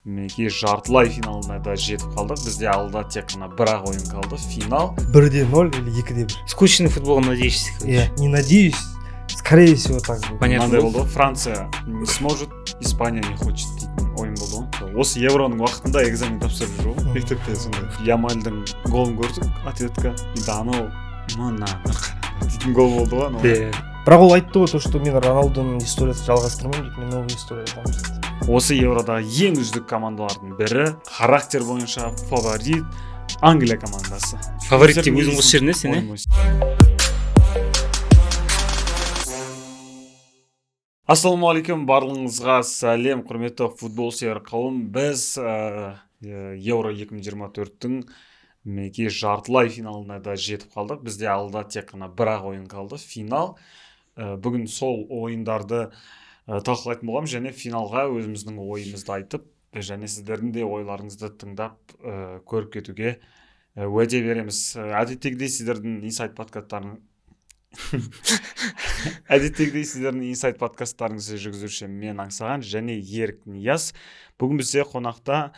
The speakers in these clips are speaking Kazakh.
Мінекей, жартылай финалына да жетіп қалдық. Бізде алда тек қана бір ақ ойын қалды, финал. 1-0 или 2-1. Скучный футбол, надеешься, короче. Я не надеюсь, скорее всего, так будет. Понятно. Мынандай болды ғой: «Франция не сможет, Испания не хочет» дейтін ойын болды ғой. Осы Евроның уақытында экзамен тапсырып жүр ғой мектепте. Сондай Ямальдың голын көрдік, ответка. Енді анау «мынаны қараңдар» дейтін гол болды ғой анау. Иә. Бірақ ол айтты ғой, то что мен Роналдоның историясын жалғастырмаймын дейді, мен новый история жазамын дейді. Осы Евродағы ең үздік командалардың бірі, характер бойынша фаворит Англия командасы. Фаворит деп өзің қосып жібердің, иә, сен, иә? Ассалаумағалейкум, барлығыңызға сәлем, құрметті футбол сүйер қауым! Біз Евро 2024-тің, мінекей, жартылай финалына да жетіп қалдық. Бізде алда тек қана бір ақ ойын қалды, финал. Бүгін сол ойындарды талқылайтын боламыз және финалға өзіміздің ойымызды айтып және сіздердің де ойларыңызды тыңдап, көріп кетуге уәде береміз. Әдеттегідей сіздердің Инсайт подкасттарыңызды жүргізуші мен, Аңсаған, және Ерік, Нияз. Бүгін бізде қонақта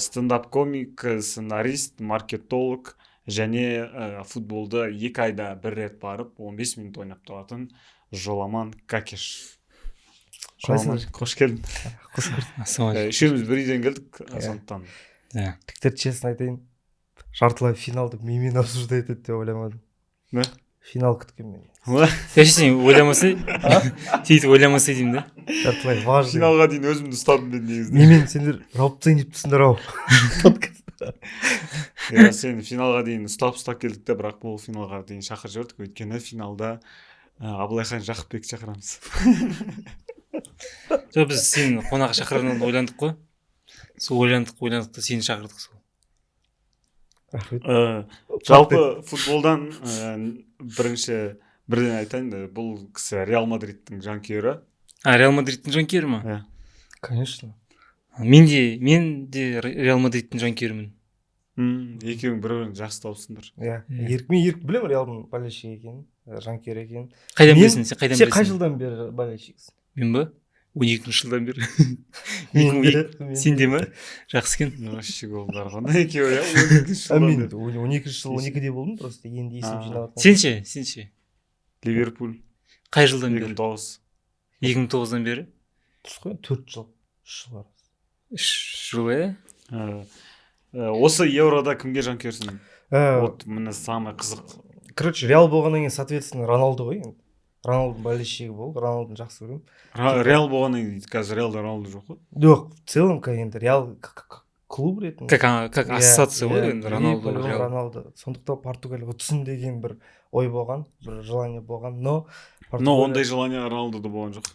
стендап комик, сценарист, маркетолог және футболды 2 айда бір рет барып 15 минут ойнап тұратын Жоламан Какеш. Қалайсыңдар? Жоламан, қош келдің. Қош көрдік. Ассалаумағалейкум. Үшеуміз бір үйден келдік, Иә. сондықтан. Жігіттер, честно айтайын, жартылай финал деп менімен обсуждать етеді деп ойламадым. Да? Финал күткенмін мен. Вообще сен ойламаса, сөйтіп ойламаса деймін да. Жартылай важный. Финалға дейін өзімді ұстадым мен негізінде. Менімен сендер жауып тастайын деп тұрсыңдар ау подкастта. Иә, сені финалға дейін ұстап ұстап келдік те, бірақ бұл финалға дейін шақырып жібердік, өйткені финалда Абылайхан Жақыпбек шақырамыз. Жоқ, біз сені қонаққа шақырғаннан ойландық қой. Сол ойландық, ойландық та сені шақырдық сол. Рахмет. Жалпы футболдан бірінші бірден айтайын да, бұл кісі Реал Мадридтің жанкүйері. А, Реал Мадридтің жанкүйері ма? Иә. Конечно. Мен де Реал Мадридтің жанкүйерімін. Екеуің бір бірін жақсы тауыпсыңдар. Иә. Иә. Ерік, мен Ерік білемін, Реалдың болельщигі екенін, жанкүйері екенін. Қайдан білесің сен, қайдан Сен қай білесің? жылдан бері болельщиксің? Мен ба? 12-жылдан бері. Мен Екі мың де, Сен де ма? Жақсы екен. Вообще голдар ғой екеуі, иә, 12-ші А жылдан мен бері. 12-жыл, 12-де болдым, просто енді есім А. жинап жатырмын. Сен ше, сен ше? Ливерпуль. Қай жылдан екі мың бері? тоғыз 2009-дан бері. Дұрыс қой, 4 жыл, 3 жыл бар. 3 жыл, иә. Осы Еврода кімге жанкүйерсің? Вот міне, самый қызық. Короче, Реал болғаннан кейін, соответственно, Роналду ғой енді. Роналдудың болельщигі болып, Роналдуны жақсы көремін. Реал болғаннан кейін, қазір Реалда Роналду жоқ қой. Жоқ, в целом енді Реал клуб ретінде. Как Иә, ассоциация ғой иә, енді и Роналду, по-любому Реал. Роналду. Сондықтан Португалия ұтсын деген бір ой болған, бір желание болған, но Но ондай желание Роналдуда болған жоқ.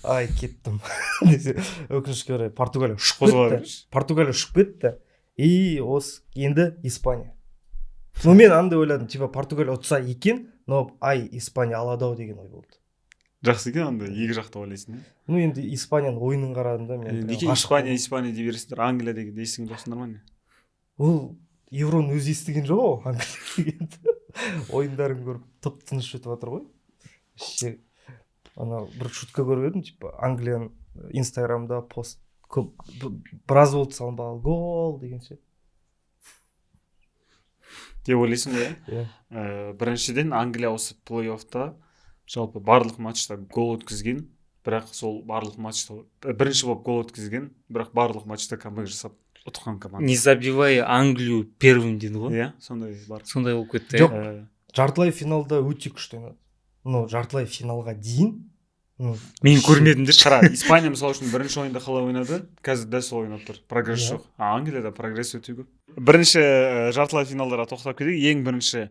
Ай, кеттім десе, өкінішке орай, Португалия ұшып Қозғала кетті. берші. Португалия ұшып кетті, и осы енді Испания. Ну, мен андай ойладым, типа Португалия ұтса екен, но ай, Испания алады ау деген ой болды. Жақсы екен, андай екі жақты ойлайсың, иә. Ну, енді Испанияның ойынын қарадым да мен. Прям Неге ғашық Испания, болдым. Испания дей бересіңдер? Англия дегенде естіген жоқсыңдар ма, не? Ол Евроны өзі естіген жоқ ау, Англия дегенді. Ойындарын көріп, тып тыныш өтіп жатыр ғой. Вообще, ана бір шутка көріп едім, типа Англияның инстаграмда пост көп, біраз болды салынбағалы, гол деген ше. Деп ойлайсың ғой, иә? Иә. Біріншіден, Англия осы плей оффта жалпы барлық матчта гол өткізген, бірақ сол барлық матчта бірінші болып гол өткізген, бірақ барлық матчта камбэк жасап ұтқан команда. «Не забивай Англию первым» деді ғой. Иә, сондай бар. Сондай болып кетті. Жоқ. Иә. Жартылай финалда өте күшті ойнады, но жартылай финалға дейін, ну, Мен көрмедім деші. Қара, Испания, мысалы үшін, бірінші ойында қалай ойнады, қазір дәл солай ойнап тұр, прогресс Иә. жоқ. А Англияда прогресс өте көп. Бірінші жартылай финалдарға тоқтап кетейік. Ең бірінші,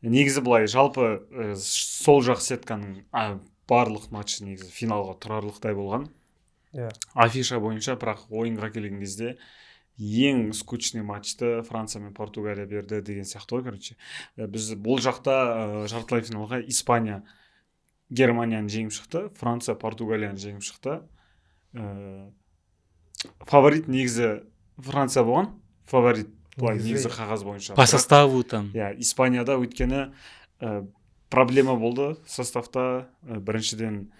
негізі былай, жалпы сол жақ сетканың барлық матчы негізі финалға тұрарлықтай болған афиша бойынша, бірақ ойынға келген кезде ең скучный матчты Франция мен Португалия берді деген сияқты ғой, короче. Біз бұл жақта жартылай финалға Испания Германияны жеңіп шықты, Франция Португалияны жеңіп шықты. Фаворит негізі Франция болған, фаворит былай Негізі, негізі иә. қағаз бойынша. По составу там. Иә, Испанияда өйткені проблема болды составта. Біріншіден,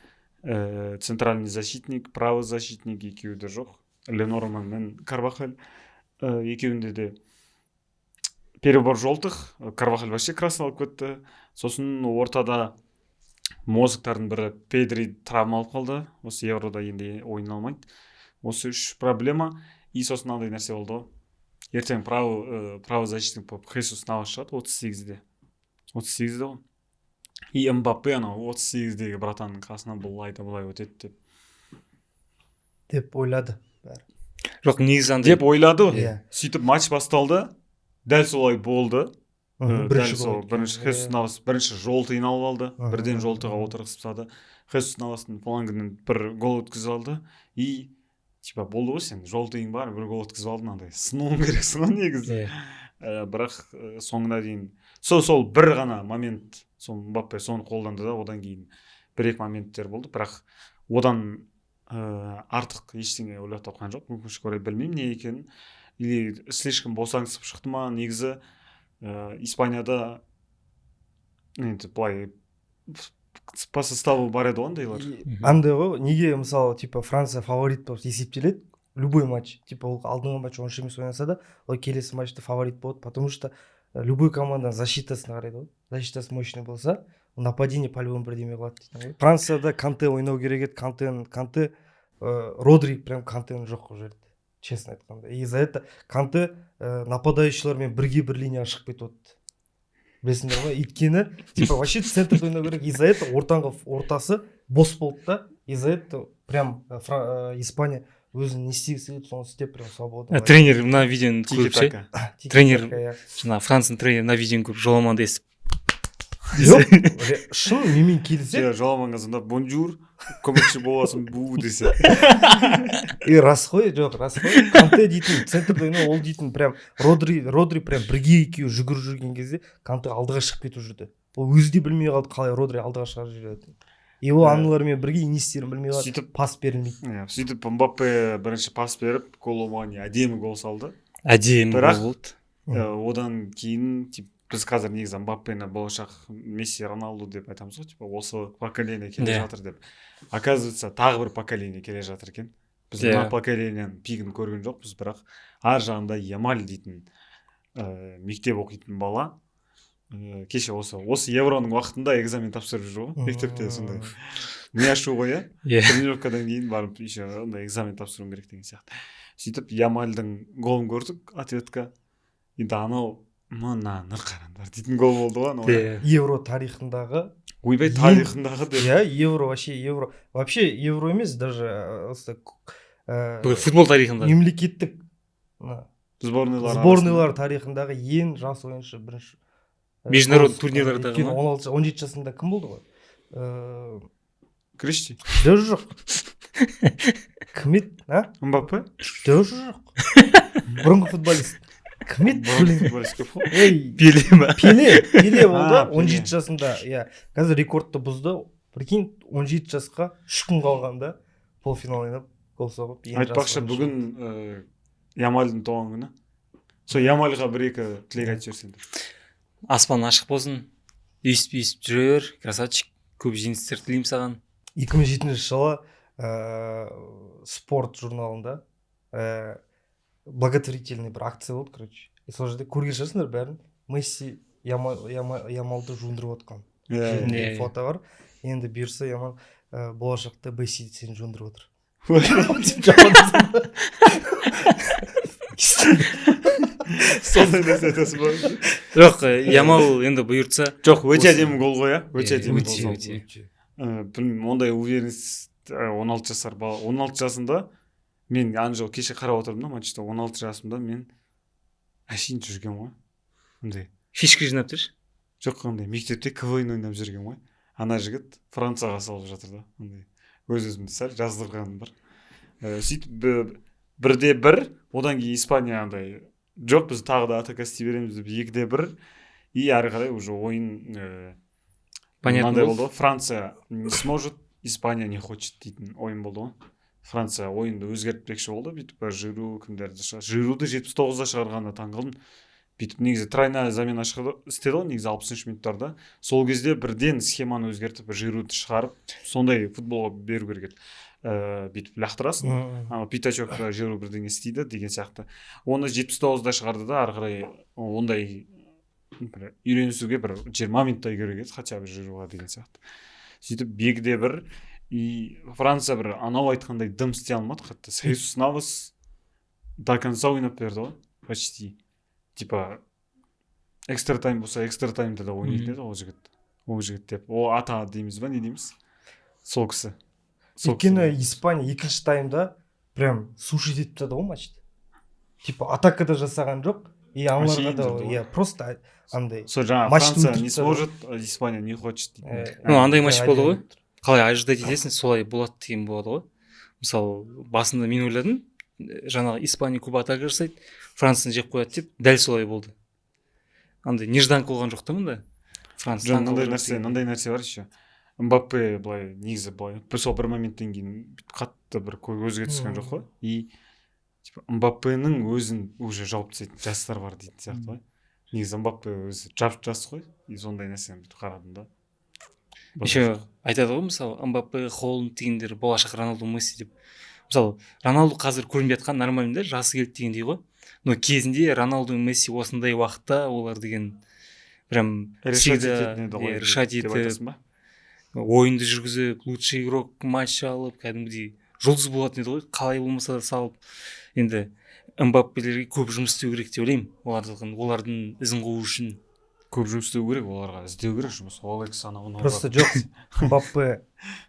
центральный защитник, правый защитник екеуі де жоқ. Ле Норман мен Карвахаль. Екеуінде де перебор желтых. Карвахаль вообще красный алып кетті. Сосын ортада мозгтардың бірі Педри травма алып қалды, осы Еврода енді ойнай алмайды. Осы үш проблема. И сосын мынандай нәрсе болды ғой: ертең правый защитник болып Хесус Навас шығады 38-де, 38-де ғой. И Мбаппе анау 38-дегі братанның қасынан былай да былай өтеді деп Деп ойлады бәрі. Жоқ, негізі андай Деп ойлады. Иә. Сөйтіп матч басталды, дәл солай болды. Дәл Бірінші сол гол. Бірінші Хесус Навас бірінші желтыйын алып алды. Бірден желтыйға отырғызып тастады. Хесус Навастың флангінен бір гол өткізіп алды. И типа болды ғой, сен желтыйың бар, бір гол өткізіп алдың, андай сынуың керексің ғой негізі. Иә. Бірақ соңына дейін сол бір ғана момент, сол Мбаппе соны қолданды да, одан кейін бір екі моменттер болды, бірақ одан артық ештеңе ойлап тапқан жоқ, өкінішке орай. Білмеймін не екенін, или слишком босаңсып шықты ма. Негізі Испанияда енді былай по составу бар еді ғой ондайлар. Андай ғой, неге, мысалы, типа Франция фаворит болып есептеледі любой матч, типа ол алдыңғы матч онша емес ойнаса да, ол келесі матчта фаворит болады, потому что любой команданың защитасына қарайды ғой. Защитасы мощный болса, нападение по любому бірдеме қылады дейтін ғой. Францияда Канте ойнау керек еді. Канте, Родри прям Кантені жоқ қылып жіберді, честно айтқанда. И за это Канте нападающийлармен бірге бір линияға шығып кетіп отты, білесіңдер ғой. Өйткені типа вообще центрде ойнау керек. И за это ортаңғы ортасы бос болды да. И за это прям Испания өзінің не істегісі келеді, соны істеп, прям свободно. Тренер мына видеоны көріп ше, Тики-така. Тренер- Иә. жаңағы Францияның тренері мына видеоны көріп, Жоламанды естіп Жоқ, шын, менімен келіседі. Иә, Жоламанға звондап: «Бонжур, көмекші боласың бу», — десе. И рас қой, жоқ, рас қой. Канте дейтін центрде ойнау, ол дейтін прям Родри прям бірге екеуі жүгіріп жүрген кезде Канте алдыға шығып кетіп жүрді. Ол өзі де білмей қалды, қалай Родри алдыға шығарып жібереді. И ол аналармен бірге не істерін білмей қалды. Сөйтіп Пас берілмейді. Иә, сөйтіп Мбаппе бірінші пас беріп, Коло Муани әдемі гол салды. Әдемі Бірақ- гол болды. Одан кейін тип біз қазір негізі Мбаппені болашақ Месси, Роналду деп айтамыз ғой, типа осы поколение келе жатыр деп. Оказывается, тағы бір поколение келе жатыр екен. Біз мына поколенияның пигін көрген жоқпыз, бірақ ар жағында Ямаль дейтін мектеп оқитын бала кеше осы Евроның уақытында экзамен тапсырып жүр ғой мектепте. Сондай не ашу ғой, иә? Иә. Тренировкадан кейін барып еще андай экзамен тапсыруың керек деген сияқты. Сөйтіп Ямальдың голын көрдік, ответка. Енді анау «мынаны қараңдар» дейтін гол болды ғой анау. Иә. Евро тарихындағы Ойбай, тарихындағы деп. Иә, Евро вообще, Евро вообще, Евро емес, даже осы Бүкіл футбол тарихында. мемлекеттік мына Сборныйлар. Сборныйлар тарихындағы ең жас ойыншы бірінші Международный гол соққан. Турнирлардағы Өйткені ма? 16, 17 жасында кім болды ғой? Кришти. Жоқ, жоқ, кім еді, а? Мбаппе. Жоқ, жоқ, бұрынғы футболист кім еді, Бұрынғы блин? футболист көп қой. Ей. Пеле ма? Пеле, Пеле болды. А, Пеле. 17 жасында, иә. Қазір рекордты бұзды, прикинь. 17 жасқа 3 күн қалғанда полуфинал ойнап, гол соғып, ең жас Айтпақшы, ойыншы. бүгін Ямальдың туған күні. Сол Ямальға бір екі тілек айтып жіберсеңдер. Аспан ашық болсын, өйстіп өйстіп жүре бер, красавчик. Көп жеңістер тілеймін саған. 2007 жылы спорт журналында благотворительный бір акция болды, короче. И сол жерде көрген шығарсыңдар бәрін, Месси Ямалды жуындырып отқан жерінде Иә, иә. фото бар. Енді бұйырса, Ямал болашақта Месси сені жуындырып отыр деп жамандасады. Сондай нәрсе айтасың ба? Жоқ, Ямал енді бұйыртса. Жоқ, өте Осы- әдемі гол ғой, иә, өте Иә, әдемі өте, гол салды. өте. Білмеймін, ондай уверенность 16 жасар бала, 16 жасында. Мен ана жолы кеше қарап отырдым да матчта, 16 жасымда мен әшейін жүргенмін ғой андай. Фишка жинап тұршы. Жоқ, андай мектепте КВН ойнап жүрген ғой. Ана жігіт Францияға салып жатыр да, андай өз өзімді сәл жаздырғаным бар. Сөйтіп 1-1. Одан кейін Испания андай: «Жоқ, біз тағы да атака істей береміз», — деп, 2-1. И әрі қарай уже ойын Понятно мынандай болды. болды ғой: Франция не сможет, Испания не хочет дейтін ойын болды ғой. Франция ойынды өзгертпекші болды бүйтіп, бір Жиру кімдерді Жируды 79-да шығарғанына таң қалдым. Бүйтіп негізі тройная замена істеді ғой негізі 60-минуттарда. Сол кезде бірден схеманы өзгертіп, Жируды шығарып, сондай футболға беру керек еді. Бүйтіп лақтырасың, ана пятачокқа Жиру бірдеңе істейді деген сияқты. Оны 79-да шығарды да, ары қарай ондай бір үйренісуге бір 20 минуттай керек еді хотя бы Жируға деген сияқты. Сөйтіп 2 де 1. И Франция бір анау айтқандай дым істей алмады қатты. Хесус Навас до конца ойнап берді ғой почти, типа экстра тайм болса, экстра таймда да ойнайтын еді ол жігіт. Ол жігіт деп, ол ата дейміз ба, не дейміз, сол кісі, сол Өйткені кісі. Испания екінші таймда прям сушить етіп тастады ғой матчты, типа атака да жасаған жоқ и аналарға да. Әшейін жүрді ғой. Иә, просто андай Сол жаңағы матчты Франция өлтіріп не тастады. сможет, а Испания не хочет дейтін. Ну, андай матч болды ғой. Әдемі. Қалай ожидать етесің, солай болады деген болады ғой. Мысалы, басында мен ойладым, жаңағы Испания көп атака жасайды, Францияны жеп қояды деп. Дәл солай болды. Андай нежданка болған жоқ та мында. Франция Жоқ, мынандай нәрсе, мынандай нәрсе бар еще. Мбаппе былай негізі былай бір сол бір моменттен кейін бүйтіп қатты бір көзге түскен жоқ қой. И типа Мбаппенің өзін уже жауып тастайтын жастар бар дейтін сияқты ғой. Негізі Мбаппе өзі жап жас қой, и сондай нәрсені бүйтіп қарадым да. Еще айтады ғой, мысалы, Мбаппе, Холланд дегендер болашақ Роналду, Месси деп. Мысалы, Роналду қазір көрінбей жатқан, нормально да, жасы келді дегендей ғой. Но кезінде Роналду мен Месси осындай уақытта олар деген прям решать всегда, ететін еді ғой иә, решать деп етіп, айтасың ба? Ойынды жүргізіп, лучший игрок матч алып, кәдімгідей жұлдыз болатын еді ғой қалай болмаса да салып. Енді Мбаппелерге көп жұмыс істеу керек деп ойлаймын олардың ізін қуу үшін. Көп жұмыс істеу керек, оларға іздеу керек жұмыс, OLX, анау мынау. Просто жоқ,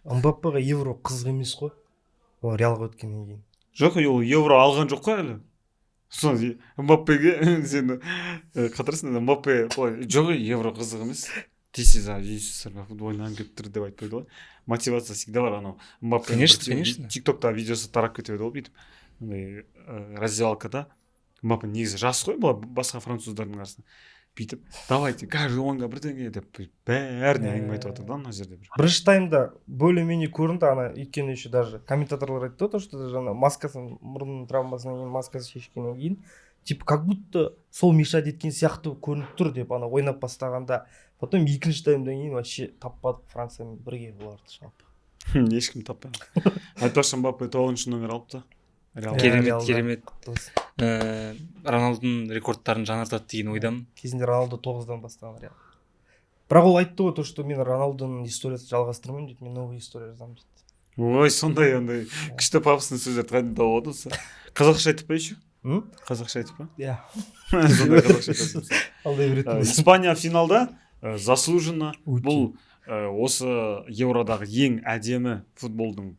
Мбаппеға Евро қызық емес қой, ол Реалға өткеннен кейін. Жоқ, ол Евро алған жоқ қой әлі. Сол Мбаппеге сен қатырасың. Мбаппе былай: «Жоқ, Евро қызық емес», — десе, футбол ойнағым келіп тұр деп айтпайды ғой. Мотивация всегда бар анау Мбаппе. Конечно, конечно. Тик токта видеосы тарап кетіп еді ғой бүйтіп андай, раздевалкада Мбаппе негізі жас қой былай басқа француздардың арасында, бүйтіп «давайте каждый ойынға бірдеңе» деп бәріне әңгіме айтып жатыр да ана жерде бір. Бірінші таймда более менее көрінді ана, өйткені еще даже комментаторлар айтты ғой, то что жаңа маскасын, мұрнының травмасынан кейін маскасын шешкеннен кейін типа как будто сол мешать еткен сияқты көрініп тұр деп, ана ойнап бастағанда. Потом екінші таймдан кейін вообще таппадық Франциямен бірге оларды жалпы. Ешкім таппады. Айтпақшы, Мбаппе 9-номер алыпты Реалда. Керемет. Реалда. Керемет. Құтты болсын. Роналдудың рекордтарын жаңартады деген ойдамын. Кезінде Роналду 9-дан бастаған Реал. Бірақ ол айтты ғой, то что мен Роналдудың историясын жалғастырмаймын дейді, мен новый история жазамын дейді. Ой, сондай андай күшті пафосный сөздерді қайдан тауып алдың сен? Қазақша айтып па еще? М? Қазақша айтып па? Иә. Сондай қазақша айтасың. Алдай беретін. Испания финалда, заслуженно. Өте. Бұл осы Евродағы ең әдемі футболдың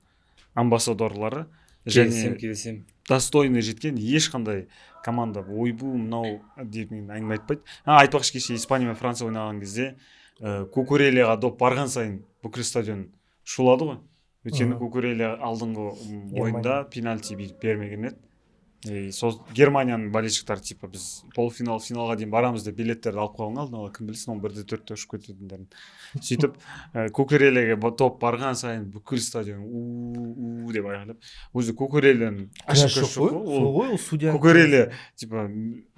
амбассадорлары Келісемін. Және Келісемін. достойный жеткен. Ешқандай команда ойбу мынау деп мен әңгіме айтпайды. А, айтпақшы, кеше Испания мен Франция ойнаған кезде Кукурелияға доп барған сайын бүкіл стадион шулады ғой, өйткені Кукурелия алдыңғы ойында пенальти бүйтіп бермеген еді. И сол Германияның болельщиктары типа біз полуфинал, финалға дейін барамыз деп билеттерді алып қойған алдын ала, кім білсін 11 де 4-те ұшып кететіндерін. Сөйтіп Кукурелияға топ барған сайын бүкіл стадион у у деп айқайлап, өзі Кукурелияның Кінәсі ошибкасы жоқ қой. жоқ қой. Сол Ол ғой, ол судья. Кукурелия типа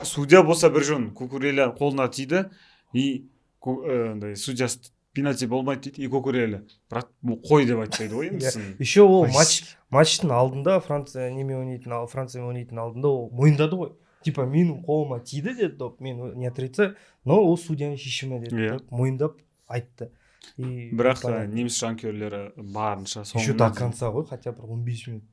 судья болса бір жөн, Кукурелия қолына тиді и андай судьясы пенальти болмайды дейді, и Кукурелия: «Брат, бұл қой», — деп айтпайды ғой енді Иә. сын. Еще ол матчтың алдында, Франция немен ойнайтын, Франциямен ойнайтын алдында ол мойындады ғой, типа менің қолыма тиді деді доп, мен не отрицаю, но ол судьяның шешімі деді деп мойындап айтты. И Бірақ понятно. неміс жанкүйерлері барынша Еще соңына до дейін- конца ғой, хотя бы 15 минут.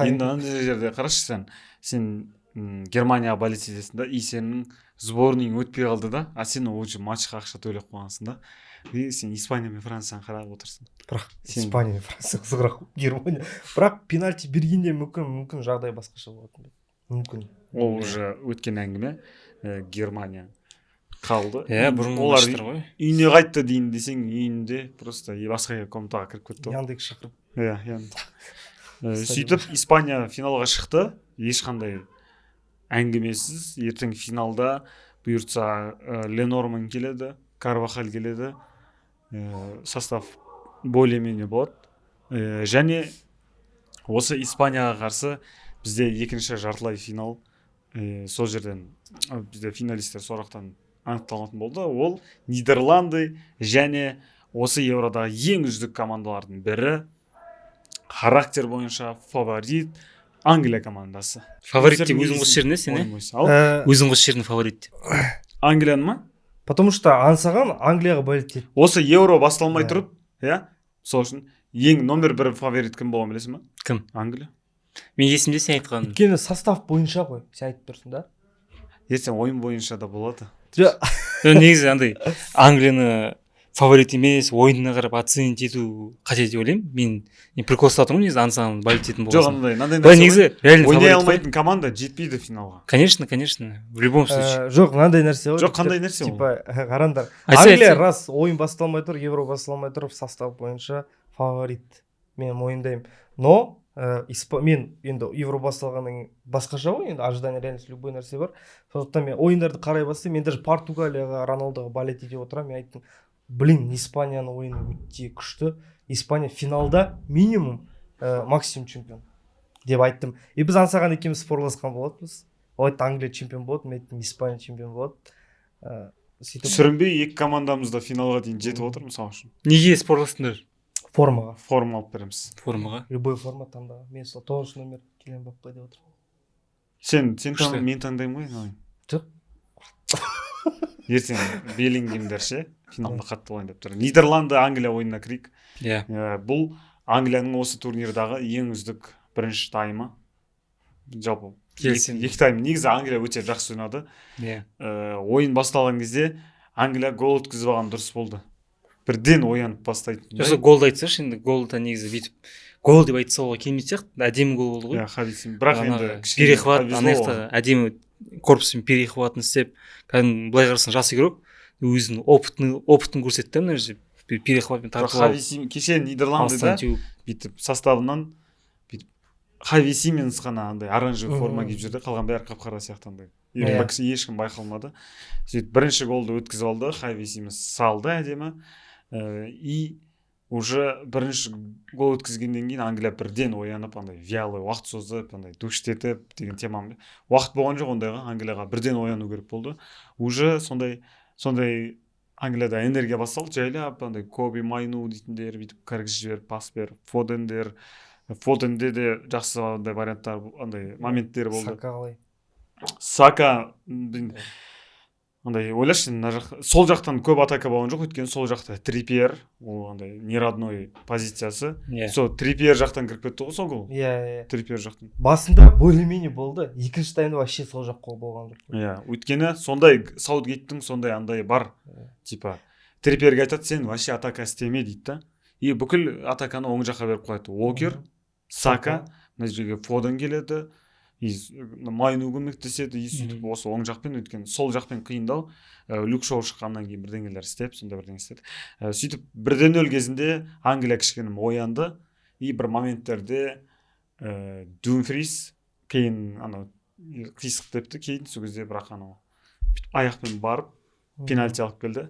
Енді андай жерде қарашы, сен Германияға болеть етесің да, и сенің сборныйың өтпей қалды да, а сен уже матчқа ақша төлеп қойғансың да, и сен Испания мен Францияны қарап отырсың. Бірақ Сен- Испания мен Франция қызығырақ қой, Германия. Бірақ пенальти бергенде мүмкін жағдай басқаша болатын еді, мүмкін. Ол уже өткен әңгіме. Германия қалды. Иә, бұрынғы Олар матчтар ғой. Үйіне қайтты дейін десең, үйінде просто и басқа комнатаға кіріп кетті ғой. Яндекс шақырып. Иә, сөйтіп Испания финалға шықты ешқандай әңгімесіз. Ертең финалда бұйыртса Ленорман келеді, Карвахаль келеді, состав более менее болады. Және осы Испанияға қарсы бізде екінші жартылай финал, сол жерден бізде финалисттер сорақтан анықталатын болды. Ол Нидерланды және осы Евродағы ең үздік командалардың бірі Характер бойынша фаворит Англия командасы. Фаворит деп өзің қосып жібердің, сен, Ойын иә? бойынша. Ал Өзің қосып жібердің фаворит деп. Англияны ма? Потому что Аңсаған Англияға болеть етті. Осы Евро басталмай Иә. тұрып, иә, сол үшін ең номер бір фаворит кім болғанын білесің ба? Кім? Англия. Мен есімде сен айтқан. Өйткені состав бойынша ғой, сен айтып тұрсың да. Ертең ойын бойынша да болады. Жоқ. Жоқ, негізі андай Англияны фаворит емес, ойынына қарап оценить ету қате деп ойлаймын. Мен прикол ұстап тұрмын негізі, Аңсаған болеть ететін Жоқ, болғасын. андай мынандай Былай нәрсе ғой. негізі реально Ойнай фаворит қой. алмайтын команда жетпейді финалға. Конечно, конечно, в любом случае. Жоқ, мынандай нәрсе ғой. Жоқ, қандай нәрсе ол? Типа, қараңдар, Айтса, Англия айтса. рас, ойын басталмай тұр, Евро басталмай тұрып, состав бойынша фаворит, мен мойындаймын. Но мен енді Евро басталғаннан кейін басқаша ғой енді, ожидание, реальность, любой нәрсе бар. Сондықтан мен ойындарды қарай бастаймын. Мен даже Португалияға, Роналдоға болеть ете отырамын. Мен айттым: «Блин, Испанияның ойыны өте күшті, Испания финалда минимум, максимум чемпион», — деп айттым. И біз Аңсаған екеуміз спорласқан болатынбыз. Ол айтты, Англия чемпион болады, мен айттым, Испания чемпион болады. Сөйтіп Сүрінбей екі командамыз да финалға дейін жетіп отыр, мысалы үшін. Неге спорластыңдар? Формаға. Форма алып береміз. Формаға. Любой форма таңда. Мен сол 9-номер Килиан Мбаппе деп отырмын. Сен Күшті. Мен таңдаймын ғой айналайын. Жоқ. Ертең Беллингемдер ше, финалда қатты болайын деп тұр. Нидерланды — Англия ойынына кірейік. Иә. Бұл Англияның осы турнирдағы ең үздік бірінші таймы жалпы. Келісемін. Екі тайм негізі Англия өте жақсы ойнады. Ойын басталған кезде Англия гол өткізіп алған дұрыс болды, бірден оянып бастайтын. Осы голды айтсашы енді. Голды негізі бүйтіп гол деп айта салуға келмейтін сияқты, әдемі гол болды ғой. Иә, Хави Сим- бірақ енді Анағы кішкене перехват повезло ана оған. жақта әдемі корпуспен перехватын істеп, кәдімгі былай қарасаң, жас игрок өзінің опытын көрсетті да мына жерде. Bir перехватпен Бірақ тартып Хави алып, Сим кеше Нидерландыда алыстан теуіп. бүйтіп составынан бүйтіп Хави Сименс қана андай оранжевый форма киіп жүрді, қалған бәрі қап қара сияқты андай. Ешкім байқалмады. Сөйтіп бірінші голды өткізіп алды, Хави Сименс салды әдемі. И уже бірінші гол өткізгеннен кейін Англия бірден оянып, андай вялый, уақыт созып, андай душтетіп деген тема уақыт болған жоқ ондайға. Англияға бірден ояну керек болды уже. Сондай Англияда энергия басталды жайлап, андай Коби Майну дейтіндер бүйтіп кіргізіп жіберіп, пас беріп, Фодендер, Фоденде де жақсы андай варианттар, андай моменттер болды. Сака қалай? Сака, блин, андай ойлашы, мына жақ, сол жақтан көп атака болған жоқ, өйткені сол жақта Трипьер, ол андай не родной позициясы. Сол Трипьер жақтан кіріп кетті ғой сол гол. иә иә Трипьер жақтан. Басында более менее болды, екінші таймда вообще сол жақ қол болған жоқ. Иә, өйткені сондай Саутгейттің сондай андай бар. Типа Трипьерге айтады: «Сен вообще атака істеме», — дейді да, и бүкіл атаканы оң жаққа беріп қояды. Уокер, Сака, мына жерге Фоден келеді, и Майну көмектеседі, и сөйтіп осы оң жақпен, өйткені сол жақпен қиындау. Люк Шоу шыққаннан кейін бірдеңелер істеп, сондай бірдеңе істеді. Сөйтіп 1-0 кезінде Англия кішкене оянды, и бір моменттерде Думфрис кейін анау қисық тепті кейін, сол кезде бірақ анау бүйтіп аяқпен барып пенальти алып келді,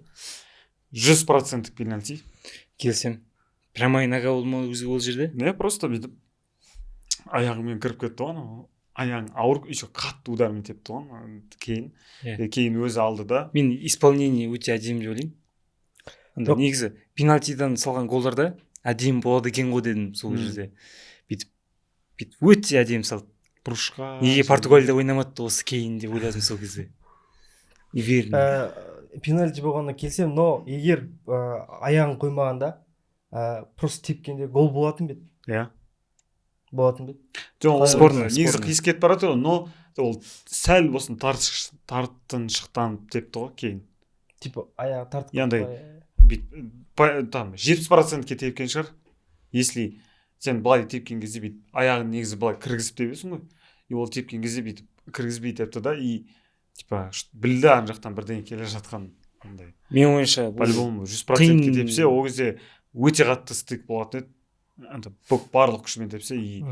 100%-тік пенальти. Келісемін. Прямая нога болды ма өзі ол жерде? Не, просто бүйтіп аяғымен кіріп кетті ғой анау, аяғың ауыр, еще қатты удармен тепті ғой анау кейін. Кейін өзі алды да. Мен исполнение өте әдемі деп ойлаймын анда. Жоқ. Негізі пенальтидан салған голдарда әдемі болады екен ғой дедім сол жерде. Бүйтіп өте әдемі салды. Бұрышқа. Неге Португалияда ойнамады осы Кейн деп ойладым сол кезде, уверен. Пенальти болғанына келісемін, но егер аяғын қоймағанда, просто тепкенде гол болатын ба еді? Иә. Болатын ба еді? Жоқ, ол Спорно, негізі спорно. қисық кетіп бара жатыр ғой, но ол сәл болсын тартыншықтанып тепті ғой кейін. Типа аяғы тартып Андай кетті. бүйтіп там 70%-ке тепкен шығар. Если сен былай тепкен кезде бүйтіп аяғын негізі былай кіргізіп тебесің ғой, и ол тепкен кезде бүйтіп кіргізбей тепті да, и типа білді ана жақтан бірдеңе келе жатқан андай. Менің ойымша, бұл По любому 100%-ке қиын. тепсе, ол кезде өте қатты стык болатын еді анда, барлық күшімен тепсе, и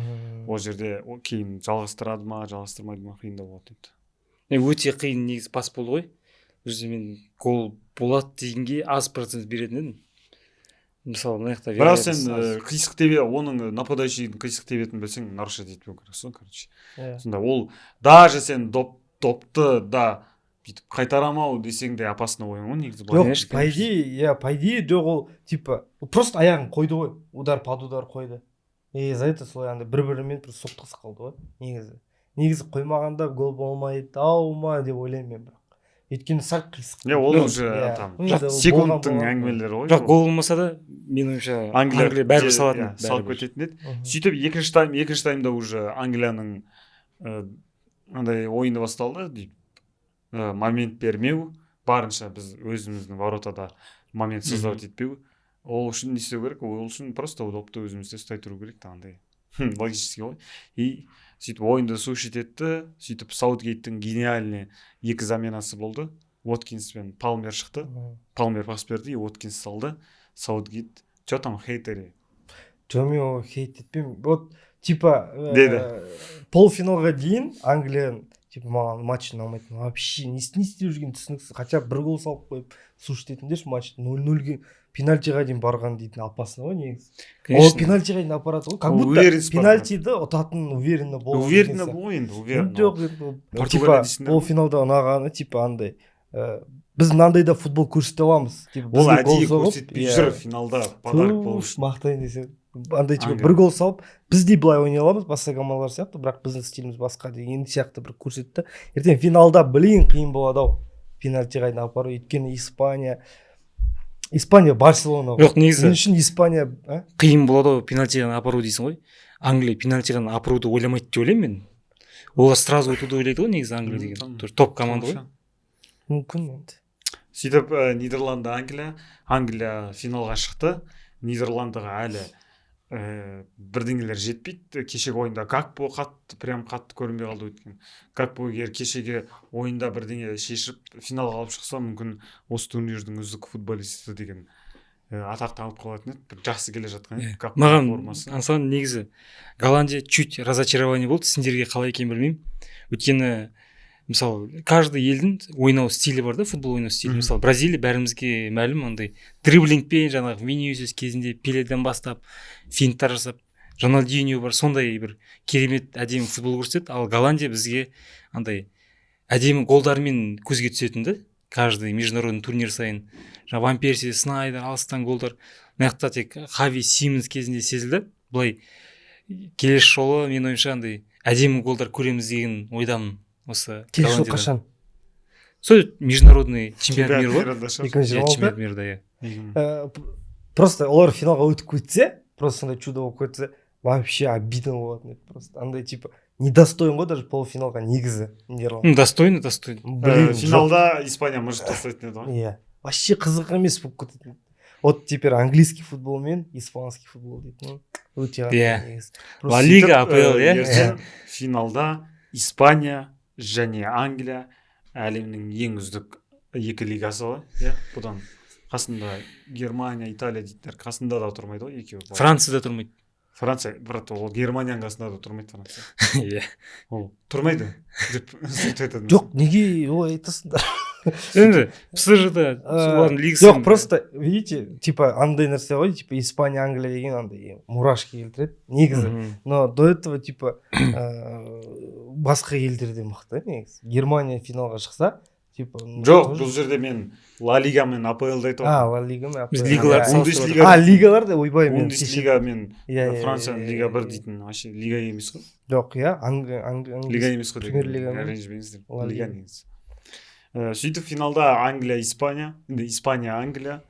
ол жерде ол кейін жалғастырады ма, жалғастырмайды ма, қиындау болатын еді. Өте қиын негізі пас болды ғой ол жерде. Мен гол болады дегенге аз процент беретін едім мысалы, мына жақта Бірақ сен вероятность аз. Қисық тебе, оның нападающийдің қисық тебетінін білсең, нарушать етпеу керексің ғой, короче. Сонда ол даже сен допты да бүйтіп қайтарамау десең де, опасный ойын ғой негізі былай. Жоқ, Конечно, по идее, иә, по идее, жоқ, ол типа ол просто аяғын қойды ғой, удар под удар қойды. И за это солай андай бір бірімен бір соқтығысып қалды ғой негізі. Негізі қоймағанда гол болмайды ау ма деп ойлаймын мен, бірақ өйткені сәл қисық. Не, ол Ну, уже иә. там Ну, енді ол секундтың болған. әңгімелері ғой. Бірақ гол болмаса да, менің ойымша, Англия бәрібір салатын иә, еді, салып бәрібір. кететін еді. Мгм. Сөйтіп екінші таймда уже Англияның андай ойыны басталды дейді. Момент бермеу, барынша біз өзіміздің воротада момент создавать етпеу. Ол үшін не істеу керек? Ол үшін просто допты өзімізде ұстай тұру керек та, андай логический ғой. И сөйтіп ойынды сушить етті. Сөйтіп Саутгейттің гениальный екі заменасы болды: Уоткинс пен Палмер шықты. Палмер пас берді и Уоткинс салды. Саутгейт: «Че там, хейтеры?» Жоқ, мен оны хейт етпеймін. Вот типа Деді. Полуфиналға дейін Англия типа маған матч ұнамайтын вообще, не істеп жүргені түсініксіз. Хотя бы бір гол салып қойып сушить етіңдерші матчты. 0-0-ге, пенальтиға дейін барған дейтін опасно ғой негізі. Ол Конечно. пенальтиға дейін апарады ғой, как Ол будто уверенность бар. пенальтиді ұтатын уверенно болған Уверенно деген сияқты. ғой енді, уверенно. Жоқ, енді ол Португалия типа дейсіңдер ме? полуфиналда ұнағаны типа андай біз мынандай да футбол көрсете аламыз типа, Ол бізге гол әдейі соғып, көрсетпей иә. жүр финалда подарок болу Туф, үшін. мақтайын десең, андай типа Англия. бір гол салып, біз де былай ойнай аламыз басқа командалар сияқты, бірақ біздің стиліміз басқа деген сияқты бір көрсетті. Ертең финалда, блин, қиын болады ау пенальтиға дейін апару, өйткені Испания Барселона ғой. Жоқ, негізі Мен үшін Испания а? қиын болады ғой пенальтидан апару дейсің ғой. Англия пенальтидан апаруды ойламайды деп ойлаймын мен. Олар сразу ұтуды ойлайды ғой негізі. Англия деген тоже топ команда ғой. Мүмкін енді. Сөйтіп Нидерланды, Англия. Англия финалға шықты. Нидерландыға әлі бірдеңелер жетпейді. Кешегі ойында Гакпо қатты, прям қатты көрінбей қалды. Өйткені Гакпо егер кешегі ойында бірдеңе шешіп, финалға алып шықса, мүмкін, осы турнирдің үздік футболисті деген атақты алып қалатын еді. Бір жақсы келе жатқан еді Гакпо Маған формасы. Асан, негізі Голландия чуть разочарование болды. Сендерге қалай екенін білмеймін. Өйткені мысалы, каждый елдің ойнау стилі бар да, футбол ойнау стилі. Мысалы, Бразилия бәрімізге мәлім, андай дриблингпен, жаңағы Винисиус кезінде Пеледен бастап финттар жасап, Роналдиньо бар, сондай бір керемет әдемі футбол көрсетеді. Ал Голландия бізге андай әдемі голдармен көзге түсетін да. Каждый международный турнир сайын жаңағы Ван Перси, Снайдер, алыстан голдар. Мына жақта тек Хави Симонс кезінде сезілді. Былай келесі жолы, менің ойымша, андай әдемі голдар көреміз деген ойдамын осы Келесі жыл Голландиядан. қашан? Сол международный чемпионат мира ғой. Мирада шығар. Екі мың Иә, жиырма алты. чемпионат мирада, иә. Просто олар финалға өтіп кетсе, просто сондай чудо болып кетсе, вообще обидно болатын еді. Просто андай типа недостоин ғой даже полуфиналға негізі Нидерланд. Ну, достойно, достойно. Блин, жоқ. Финалда Испания может тастайтын еді ғой. Иә, вообще қызық емес болып кететін. Вот теперь английский футбол мен испанский футбол дейтін өте қатты негізі. Ла Лига, Сөйтіп, АПЛ, иә. ертең финалда Испания және Англия, әлемнің ең үздік екі лигасы ғой, иә. Бұдан қасында Германия, Италия дейтіндер қасында да тұрмайды ғой екеуі былай. Францияда тұрмайды. Франция, брат, ол Германияның қасында да тұрмайды Франция. Иә. Ол тұрмайды деп сөйтіп айтады. Жоқ, неге олай айтасыңдар? Енді ПСЖ да олардың лигасы. Жоқ, просто видите, типа андай нәрсе ғой, типа Испания, Англия деген андай мурашки келтіреді негізі. Но до этого типа басқа елдер де мықты негізі. Германия финалға шықса, типа ну, Жоқ, тоже- бұл жерде мен Ла Лига мен АПЛ-ды айтып А, отырмын. Ла Лига мен Біз АПЛ. лигаларды Иә. салыстырып Бундеслига. А, лигаларды, ойбай, мен Бундеслига мен Иә, иә, Францияның иә, Лига иә, бір иә. дейтін вообще лига емес қой. Жоқ, иә, Лига емес қой. Премьер-лига ма? Ренжімеңіздер. Ла Лига Лига. негізі. Сөйтіп финалда Англия, Испания, енді Испания, Англия.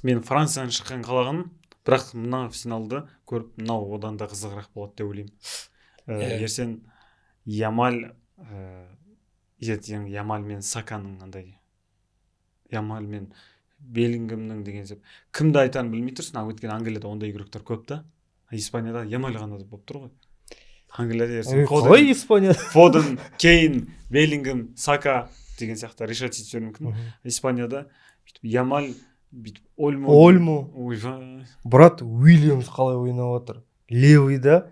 Мен Францияның шыққанын қалағаным, бірақ мына финалды көріп, мынау одан да қызығырақ болады деп ойлаймын. Ертең Ямаль, ертең Ямаль мен Саканың, андай Ямаль мен Беллингемнің деген сияқты, кімді айтарын білмей тұрсың. А өйткені Англияда ондай игроктар көп та, а Испанияда Ямаль ғана болып тұр ғой. Англияда ертең Ой, қалай Испания? Фоден, Кейн, Беллингем, Сака деген сияқты решать етуі мүмкін. Испанияда бүйтіп Ямаль, бүйтіп Ольмо. Ольмо. Ойбай. Брат, Уильямс қалай ойнап жатыр левыйда,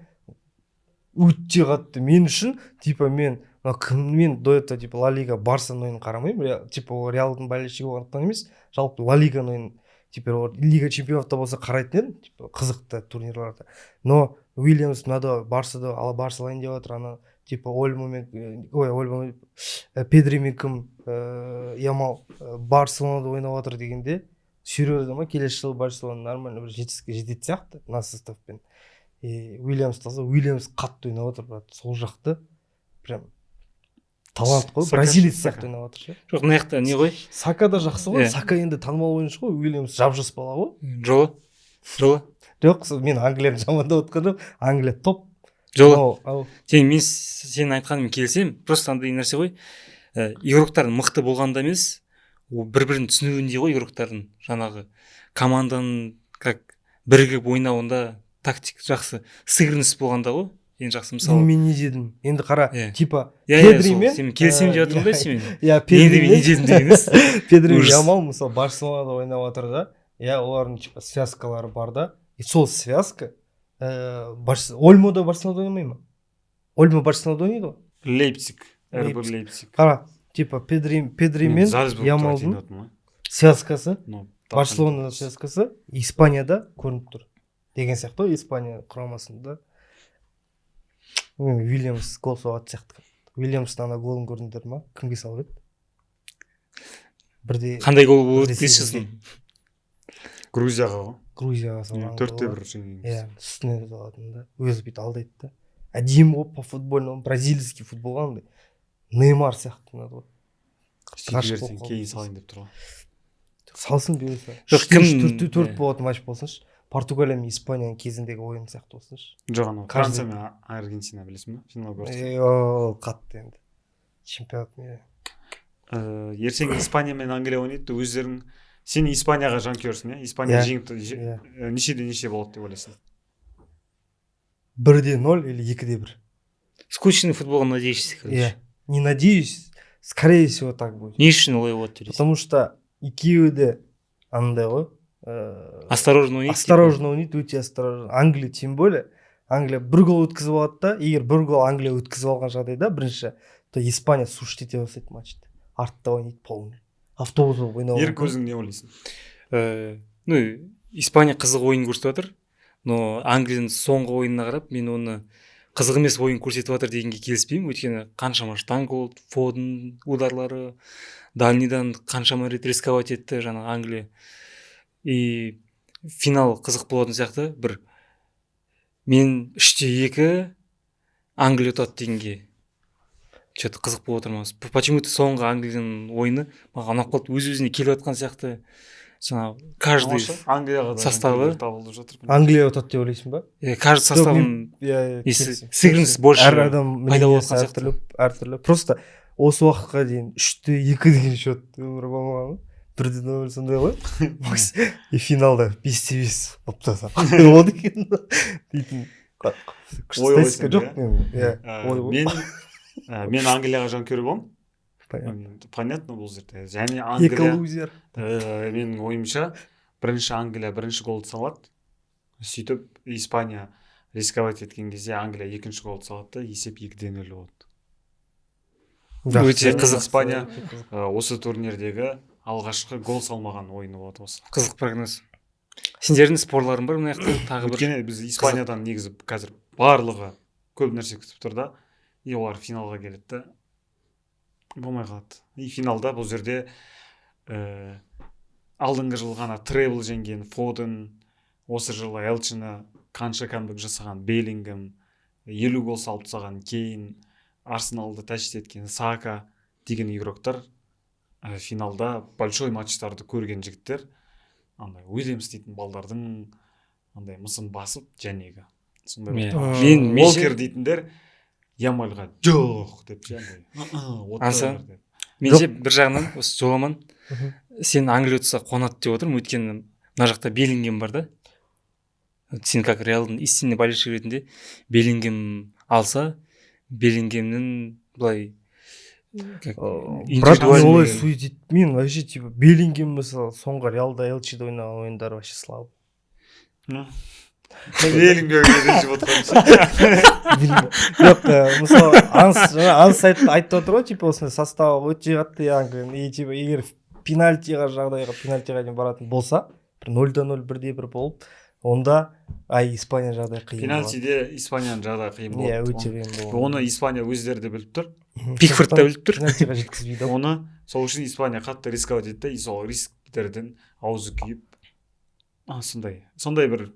өте қатты. Мен үшін типа мен мына кім, мен до этого типа Ла Лига, Барсаның ойынын қарамаймын. Типа ол Реалдың болельщигі болғандықтан емес, жалпы Ла Лиганың ойынын, теперь ол Лига чемпионовта болса, қарайтын едім, типа қызықты турнирларда. Но Уильямс мынада Барсада, ала Барса алайын деп жатыр. Ана типа Ольмомен, ой, Ольмо, Педримен кім, Ямал Барселонада ойнап жатыр дегенде. Серьезно ма, келесі жылы Барселона нормально бір жетістікке жететін сияқты мына составпен. И Уильямс алса, Уильямс қатты ойнап отыр, брат, сол жақты прям талант қой. Сака- Бразилец Сака. сияқты ойнап жатыр ше. Жоқ, мына жақта не ғой. Сака да жақсы ғой. Иә. Сака енді танымал ойыншы ғой, Уильямс жап жас бала ғой. Жолы, жолы. Жоқ, сол мен Англияны жамандап отқан жоқпын, Англия топ. Жолы. Ау, ау. Сен, мен сенің айтқаныңмен келісемін, просто андай нәрсе ғой, игроктардың мықты болғанда емес, ол бір бірін түсінуінде ғой. Игроктардың, жаңағы команданың как бірігіп ойнауында, тактик жақсы сыгранность болғанда ғой ең жақсы, мысалы. Мен не дедім енді, қара. Иә. Типа Иә, Педри сол, мен сен келісемін деп жатырмын да иә, сенімен. Иә. Енді мен не дедім деген емес. Педри мен Ужас. Ямал, мысалы, Барселонада ойнап жатыр да, иә, олардың типа связкалары бар да, и сол связка Ольмо да Барселонада ойнамай ма? Ольмо Барселонада ойнайды ғой. Лейпциг, РБ. Лейпциг. Лейпциг. Қара, типа Педри мен Зальцбургты айтайын Ямалдың деп отырмын ғой. связкасы, Но Барселонада связкасы Испанияда көрініп тұр деген сияқты ғой, Испания құрамасында. Уильямс гол соғатын сияқты. Уильямстың ана голын көрдіңдер ма? Кімге салып еді? Бірде Қандай гол болды бірде десеңші. сегізде. Грузияға ғой. Грузияға салған 4-1 голы. жеңген. Иә, үстінен салатын да, өзі бүйтіп алдайды да, әдемі ғой, по футбольному, бразильский футбол ғой, андай Неймар сияқты ұнады ғой. Сөйтіп Ғашық ертең болып қалдым. кейін салайын деп тұр ғой. Салсын, бұйырса. Жоқ, 3-4 иә. болатын матч болсыншы, Португалия мен Испанияның кезіндегі ойын сияқты болсыншы. Жоқ, анау Каждый- Франция мен Аргентина, білесің ба, финал көрсетті. Е, ол қатты енді чемпионат не. Ертең Испания мен Англия ойнайды өздерің. Сен Испанияға жанкүйерсің, иә? Испания Иә. жеңіп Иә. Нешеде неше болады деп ойлайсың? 1-0 или 2-1. Скучный футболға надеешься, Иә, короче. Не надеюсь, скорее всего так будет. Не үшін олай болады деп ойлайсың? Потому что екеуі де андай ғой, Осторожно ойнайды. Осторожно ойнайды, өте осторожно. Англия тем более, Англия бір гол өткізіп алады да, егер бір гол Англия өткізіп алған жағдайда бірінші, то Испания сушить ете бастайды матчты, артта ойнайды, полный автобус болып ойнауы Ерік, мүмкін. өзің не ойлайсың? Ну, Испания қызық ойын көрсетіп жатыр, но Англияның соңғы ойынына қарап, мен оны қызық емес ойын көрсетіп жатыр дегенге келіспеймін, өйткені қаншама штанга болды, Фоден ударлары, дальныйдан қаншама рет рисковать етті жаңағы Англия. И финал қызық болатын сияқты. Бір мен 3-2 Англия ұтады дегенге че то қызық болып отыр маған. Почему то соңғы Англияның ойыны маған ұнап қалды, өз өзіне келіп жатқан сияқты жаңағы каждый Тамаша. Англияға да составы. жанкүйерлер табылып жатыр. Англия ұтады деп ойлайсың ба? Каждый составын Иә, иә, несі, келісемін. сыгранность больше Әр адам пайда болып мнениесі жатқан сияқты. әртүрлі, әртүрлі. Просто осы уақытқа дейін 3-2 деген счет өмірі болмаған ғой, 1-0 сондай ғой. И финалда 5-5 болып тастаса қандай болады екен дейтін күшті Ой статистика қойсың, жоқ иә? мен, иә. Ой ғой. Мен Англияға жанкүйер боламын. Понятно. Понятно, бұл жерде және Екі Англия лузер. Менің ойымша, бірінші Англия бірінші голды салады, сөйтіп Испания рисковать еткен кезде Англия екінші голды салады да, есеп 2-0 болады. Өте қызық. Испания осы турнирдегі алғашқы гол салмаған ойыны болады осы. Қызық прогноз. Сендердің спорларың бар мына жақта тағы бір. Өйткені біз Испаниядан негізі қазір барлығы көп нәрсе күтіп тұр да, и олар финалға келеді да, болмай қалады. И финалда бұл жерде алдыңғы жылы ғана требл жеңген Фоден, осы жылы Элчіні қанша камбэк жасаған Беллингем, 50 гол салып тастаған Кейн, Арсеналды тащить еткен Сака деген игроктар, финалда большой матчтарды көрген жігіттер андай Уильямс дейтін балдардың андай мысын басып жәнегі сондай Иә. бір Мен Уолкер дейтіндер Ямальға жоқ деп ше, андай «Ы-ы, Аса. отыр» деп. Менше, бір жағынан осы Жоламан, сен Англия ұтса қуанады деп отырмын, өйткені мына жақта Беллингем бар да. Сен как Реалдың истинный болельщик ретінде, Беллингем алса, Беллингемнің былай как Брат, мен индивидуальный- олай суетить, мен вообще типа Беллингем, мысалы, соңғы Реалда, Элчиде ойнаған ойындары вообще слабый. Ну. Беллингемге ренжіп отырған. Жоқ, мысалы, Анс жаңа Анс айтып отыр ғой, типа осындай состав өте қатты Англияның, и типа егер пенальтиға жағдайға, пенальтиға дейін баратын болса, бір 0-0, 1-1 болып, онда ай Испания жағдайы қиын болады. Пенальтиде Испанияның жағдайы қиын Иә, болады. өте қиын болады. Оны Испания өздері де біліп тұр. Пикфорд та біліп тұр. Пенальтиға жеткізбейді. Оны сол үшін Испания қатты рисковать етті и сол риск жігіттерден аузы күйіп, сондай бір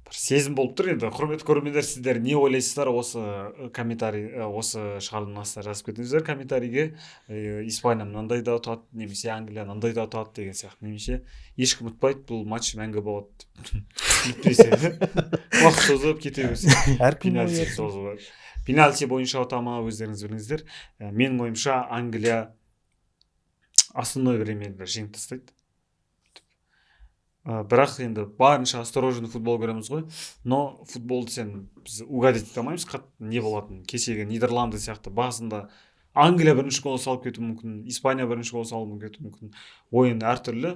сезім болып тұр. Енді, құрметті көрермендер, сіздер не ойлайсыздар? Осы комментарий, осы шығарылымның астына жазып кетіңіздер комментарийге. Испания мынандай да ұтады немесе Англия мынандай да ұтады деген сияқты, немесе ешкім ұтпайды, бұл матч мәңгі болады деп, уақыт созып кете берсе, Әркім пенальти созып, пенальти бойынша ұта ма, өздеріңіз біліңіздер. Менің ойымша, Англия основной времяда жеңіп тастайды. Бірақ енді барынша осторожный футбол көреміз ғой, но футболды сен, біз угадать ете алмаймыз қатты не болатынын. Кешегі Нидерланды сияқты басында Англия бірінші гол салып кетуі мүмкін, Испания бірінші гол салып кетуі мүмкін. Ойын әртүрлі.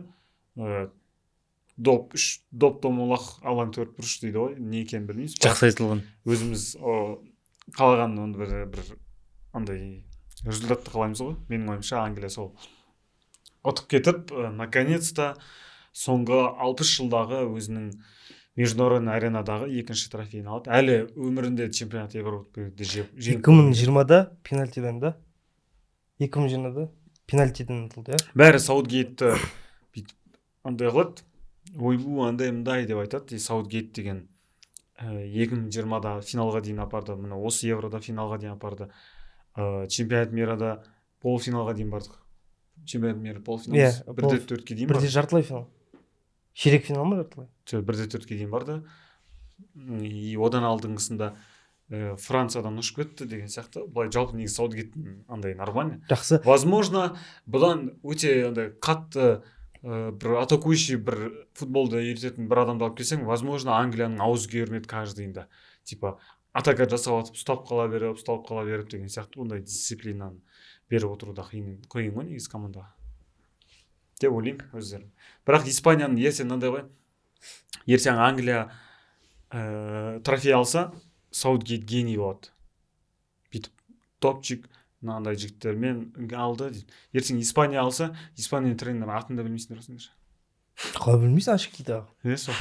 Доп үш, доп домалақ, алаң төрт бұрыш дейді ғой, не екенін білмейміз. Бірақ Жақсы айтылған. өзіміз қалаған оны бір андай результатты қалаймыз ғой. Менің ойымша, Англия сол ұтып кетіп, наконец-то соңғы 60 жылдағы өзінің международный аренадағы екінші трофейін алады. Әлі өмірінде чемпионат Европада жеңіп 2020-да пенальтиден да, 2020-да пенальтиден ұтылды, иә. Бәрі Саутгейтті бүйтіп андай қылады, ойбу, андай мындай деп айтады. И Саутгейт деген 2020-да финалға дейін апарды, міне, осы Еврода финалға дейін апарды, чемпионат мирада полуфиналға дейін бардық. Чемпионат мира полуфинал Иә, бірде төртке дейін бірде барды. Жартылай финал, ширек финал ма, жартылай? Жоқ, бірде төртке дейін барды. И одан алдыңғысында Франциядан ұшып кетті деген сияқты. Былай жалпы негізі Саутгейттің андай нормально. Жақсы. Возможно, бұдан өте андай қатты бір атакующий бір футболды үйрететін бір адамды алып келсең, возможно, Англияның аузы күйер ме еді каждыйында, типа атака жасап жатып ұстап қала беріп, ұсталып қала беріп деген сияқты. Ондай дисциплинаны беріп отыру да қиын, қиын ғой негізі командаға деп ойлаймын өздерім. Бірақ Испанияның ертең мынандай ғой: ертең Англия трофей алса, Саутгейт гений болады, бүйтіп топчик мынандай жігіттермен алды дейді. Ертең Испания алса, Испанияның тренерінің атын да білмейсіңдер ғой сендер. Қалай білмейсің? Ашық дейді. Е, сол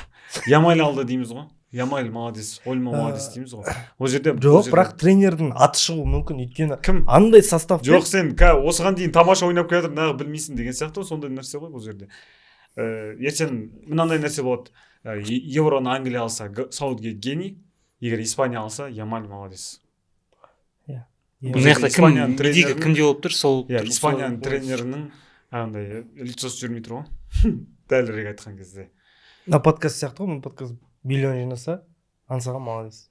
Ямаль алды дейміз ғой, Ямаль молодец, Ольмо молодец дейміз ғой ол жерде. Ол Жоқ, жерде бірақ тренердің аты шығуы мүмкін, өйткені Кім? андай состав. Жоқ, сен осыған дейін тамаша ойнап келе жатыр, неғып білмейсің деген сияқты ғой, сондай нәрсе ғой бұл жерде. Ертең мынандай нәрсе болады: Евроны Англия алса, Саутгейт гений, егер Испания алса, Ямаль молодец. Бұл Мына жерде жақта кім Испанияның медийка кімде болып тұр, сол Иә, тұр, Испанияның сол- тренерінің андай лицосы жүрмей тұр ғой, дәлірек айтқан кезде. Мына подкаст сияқты ғой. Мына подкаст миллион жинаса, Аңсаған молодец.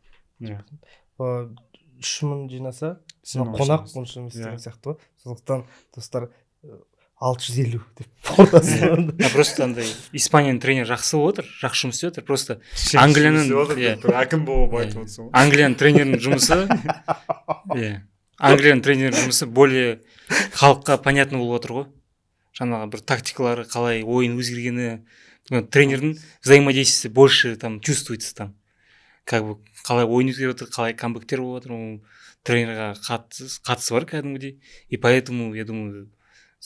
3000 жинаса, Сен мына қонақ онша онша емес Иә. деген сияқты ғой. Сондықтан, достар, 650 деп ортасынан. А, просто андай Испанияның тренері жақсы болып отыр, жақсы жұмыс істеп отыр просто. Сен Англияның- жұмыс істеп отыр, иә. бір әкім болып Иә. айтып отырсың ғой. Англияның тренерінің жұмысы, иә, Англияның тренерінің жұмысы более халыққа понятно болып отыр ғой. Жаңағы бір тактикалары қалай, ойын өзгергені, ну, тренердің взаимодействиесі больше там чувствуется, там как бы қалай ойын өзгеріп жатыр, қалай камбэктер болып жатыр, ол тренерға қатысы бар кәдімгідей. И поэтому я думаю,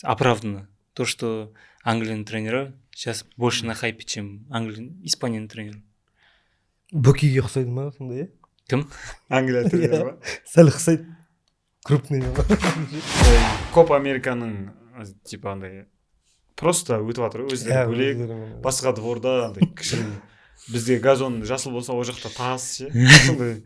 оправдано то, что Англияның тренері сейчас больше на хайпе, чем Англия, Испанияның тренері. Бөкейге ұқсайды ма сондай, иә? Кім? Англия тренері ма? Сәл ұқсайды, крупный. Копа Американың типа андай просто өтіп жатыр ғой өздері Иә, бөлек. Өздерімен. Басқа дворда андай кішігірім, бізде газон жасыл болса, ол жақта тас ше, сондай.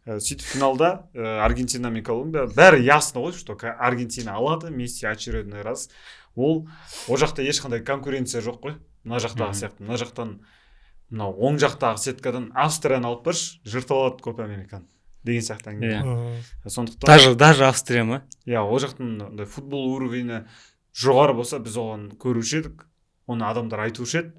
Сөйтіп финалда Аргентина мен Колумбия, бәрі ясно ғой, что Аргентина алады, Месси очередной раз. Ол жақта ешқандай конкуренция жоқ қой мына жақтағы сияқты. Мына жақтан, мынау оң жақтағы сеткадан Австрияны алып баршы, жыртып алады Копа Американы деген сияқты әңгіме. Иә. Сондықтан Даже Австрия ма? Иә, ол жақтың андай футбол уровені жоғары болса, біз оған көруші едік, оны адамдар айтушы еді.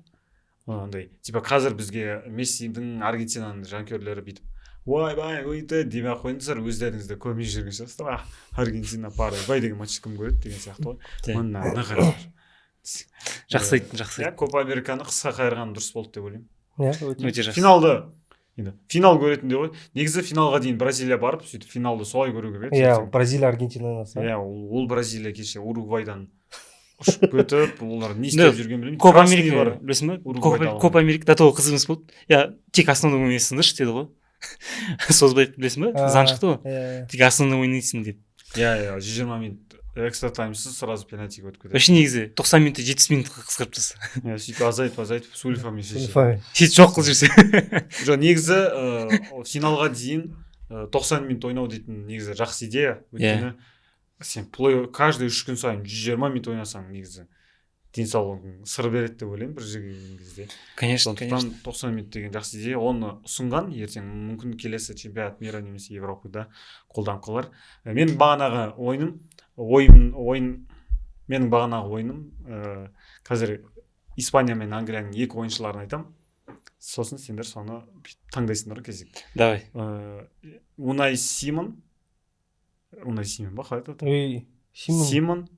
Андай типа қазір бізге Мессидің, Аргентинаның жанкүйерлері бүйтіп ойбай өйті демей ақ қойыңыздар, өздеріңіз де көрмей жүрген шығарсыздар. А, Аргентина Парагвай деген матч кім көреді деген сияқты ғой. Иә. Мына мына қараңдар. Жақсы айттың, жақсы. Иә, Копа Американы қысқа қайырған дұрыс болды деп ойлаймын. Иә, өте. Өте жақсы. Финалды енді финал көретіндей ғой негізі. Финалға дейін Бразилия барып, сөйтіп финалды солай көру керек еді Иә, ертең. Бразилия Аргентина ойнаса. Иә, ол Бразилия кеше Уругвайдан ұшып кетіп, олар не істеп жүргенін білмеймін. Копа Красный Америка бар. білесің ба? Уругвайда алған. Копа Америка до того қызық емес болды, иә, тек основной ойнайсыңдаршы деді ғой, созбай, білесің ба? Заң шықты ғой. Иә. Тек основной ойнайсың деп. Иә, 120 минут. Экстра таймсыз сразу пенальтиге өтіп кетеді. Вообще негізі 90 минутты 70 минутқа қысқартып тастаса. Иә, сөйтіп азайтып, азайтып, с УЕФАмен шешеді. УЕФАмен. Сөйтіп жоқ қылып жіберсе. Жоқ, негізі финалға дейін 90 минут ойнау дейтін негізі жақсы идея, өйткені сен плей каждый 3 күн сайын 120 минут ойнасаң, негізі денсаулығың сыр береді деп ойлаймын бір жерге келген кезде. Конечно, конечно. Сондықтан 90 минут деген жақсы идея, оны ұсынған. Ертең мүмкін келесі чемпионат мира немесе Европада қолданып қалар. Менің бағанағы ойыным ойым ойын менің бағанағы ойыным, қазір Испания мен Англияның екі ойыншыларын айтамын, сосын сендер соны бүйтіп таңдайсыңдар кезек. Давай. Унай Симон, Унай Симон ба, қалай айтады? Ой, Симон. Симон,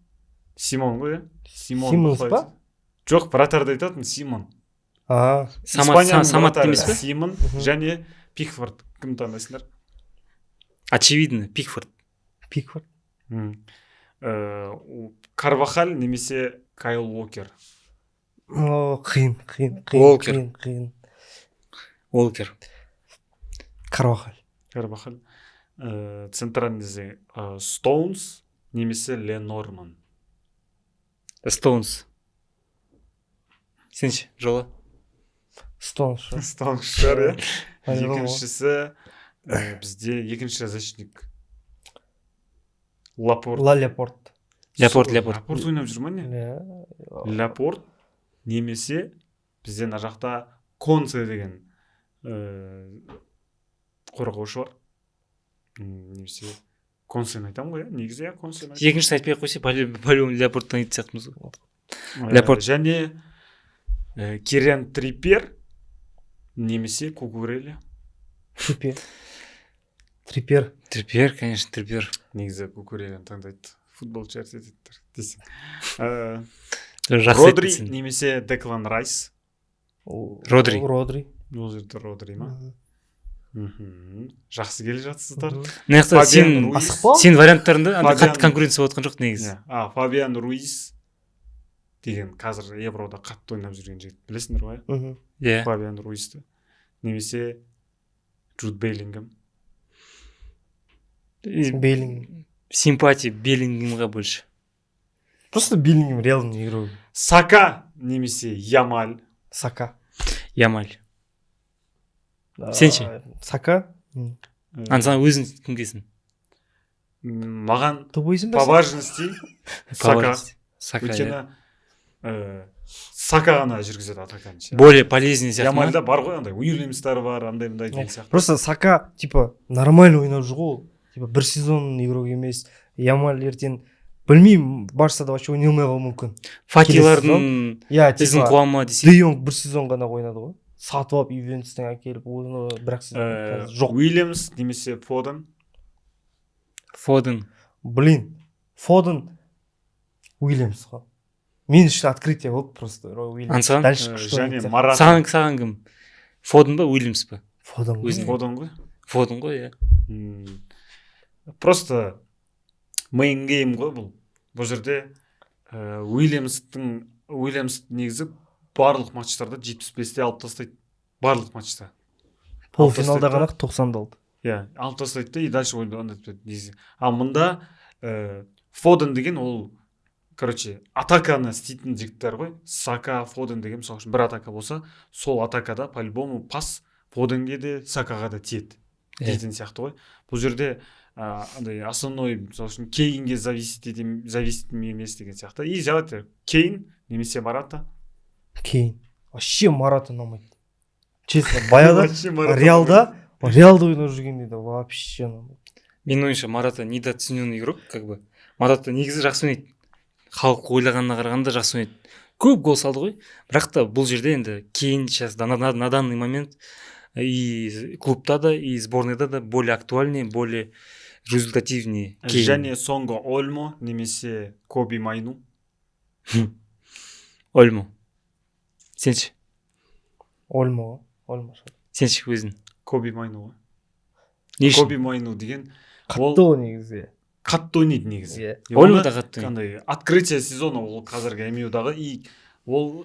Симон ғой, иә, Симон. Симонс Қалай па? айтады? Жоқ, вратарь ды айтатын Симон. А. Самат. Испанияның Самат вратары емес пе? Симон және Пикфорд, кім таңдайсыңдар? Очевидно, Пикфорд. Пикфорд. Карвахаль немесе Кайл Уокер? О, қиын, қиын, қиын. Уолкер. Қиын, қиын. Уолкер. Карвахаль. Карвахаль. Центральный Стоунс немесе Ле Норман? Стоунс. Сен ше, Жола? Стоунс шығар. Стоунс шығар, иә. По-любому. Екіншісі, бізде екінші защитник Лапорт. Ла Лепорт. Ляпорт, Ляпорт. Лапорт ойнап жүр ма, не? Иә. Ляпорт немесе бізде мына жақта Конце деген қорғаушы бар. Немесе Консені айтамын ғой, иә, негізі, иә, Консені айтамын. Екіншісін айтпай ақ қойса, по-любому Ляпорт танитын сияқтымыз ғой. Ляпорт. Және Кирен Триппер немесе Кукурелья? Триппер, Триппер. Триппер, конечно, Триппер. Негізі Кукурельяны таңдайды футболшы әртеттер десең. Жақсы Родри айттың сен. немесе Деклан Райс? Родри. Родри. Ол жерде Родри ма? Жақсы келе жатсыздар. Мына жақта Фабиан сен Руис. Асықпа. Сен варианттарында андай Фабиан- қатты конкуренция болып жатқан жоқ негізі. Иә. А, Фабиан Руис деген қазір Еврода қатты ойнап жүрген жігіт, білесіңдер ғой, иә? Мгм. Иә. Фабиан Руисті немесе Джуд Беллингем? Беллингем. Симпатия Беллингемға больше. Просто Беллингем реальный игрок. Сака немесе Ямаль? Сака. Ямаль. Сен ше? Сака. Ансана, өзің кімгесің? Маған Тупойсың ба по сен? важности Сака. Сака, иә. Өйткені Сака ғана жүргізеді атаканы ше. Более полезный сияқты ма? Ямальда бар ғой андай Уильямстар бар, андай мындай деген сияқты. Просто Сака типа нормально ойнап жүр ғой ол. Типа бір сезон игрок емес. Ямаль ертең, білмеймін, Барсада вообще ойнай алмай қалуы мүмкін. Фатилардың иә, ізін типа қуа ма десе. Де Йонг бір сезон ғана ойнады ғой, сатып алып, Ювентустан әкеліп, оны бірақ сезон қазір жоқ. Уильямс немесе Фоден? Фоден. Блин, Фоден, Уильямс қой. Мен үшін открытие болды просто Уильямс. Ансаған? Дальше күшті Және ойнайтын сияқты. Марата. Саған кім, Фоден ба, Уильямс па? Фоден ғой. Өзің. Фоден ғой. Фоден ғой, иә. Просто main game ғой бұл. Бұл жерде Уильямстың, Уильямс негізі барлық матчтарда 75-те алып тастайды, барлық матчта. Полуфиналда алып ғана 90-ды алды. Иә, алып тастайды да, и дальше ойнатып кетеді негізі. Ал мында Фоден деген ол, короче, атаканы істейтін жігіттер ғой. Сака, Фоден деген, мысалы үшін, бір атака болса, сол атакада по любому пас Фоденге де, Сакаға да тиеді дейтін сияқты ғой. Бұл жерде андай основной, мысалы үшін, Кейнге зависит етем, зависит емес деген сияқты. И давайте Кейн немесе Марата? Кейн. Вообще Марата ұнамайды, честно. Баяғыда Вообще Марата. Реалда ойнап жүргенде де вообще ұнамайды. Менің ойымша, Марата недооцененный игрок. Как бы Марата негізі жақсы ойнайды, халық ойлағанына қарағанда жақсы ойнайды, көп гол салды ғой. Бірақ та бұл жерде енді Кейн сейчас на данный момент и клубта да, и сборныйда да более актуальнее, более результативнее Кейн. Және соңғы, Ольмо немесе Коби Майну? Ольмо. Сен ше? Ольмо ғой, Ольмо шығар. Сен ше, өзің? Коби Майну ғой. Не үшін? Коби Майну деген Қатты ғой негізі. Қатты ойнайды негізі. Иә. И Ольмо оны да қатты ойнайды. андай открытие сезона ол қазіргі МЮ-дағы, и ол